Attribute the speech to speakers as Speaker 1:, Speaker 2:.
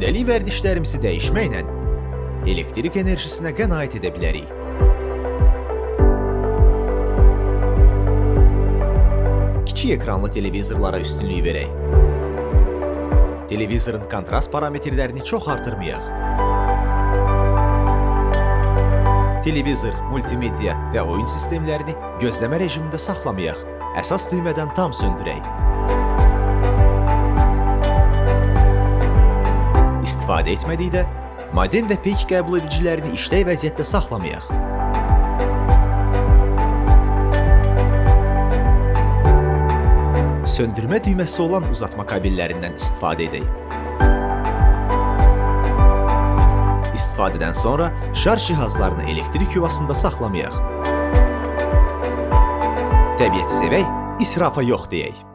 Speaker 1: Gündəlik vərdişlərimizi dəyişməklə elektrik enerjisinə qənaət edə bilərik. Kiçik ekranlı televizorlara üstünlük verək. Televizorun kontrast parametrlərini çox artırmayaq. Televizor, multimedia və oyun sistemlərini gözləmə rejimində saxlamayaq. Əsas düymədən tam söndürək. İstifadə etmədikdə modem və peyk qəbul edicilərini işlək vəziyyətdə saxlamayaq. Söndürmə düyməsi olan uzatma kabellərindən istifadə edək. İstifadədən sonra şarj cihazlarını elektrik yuvasında saxlamayaq. Təbiəti sevək, israfa yox deyək.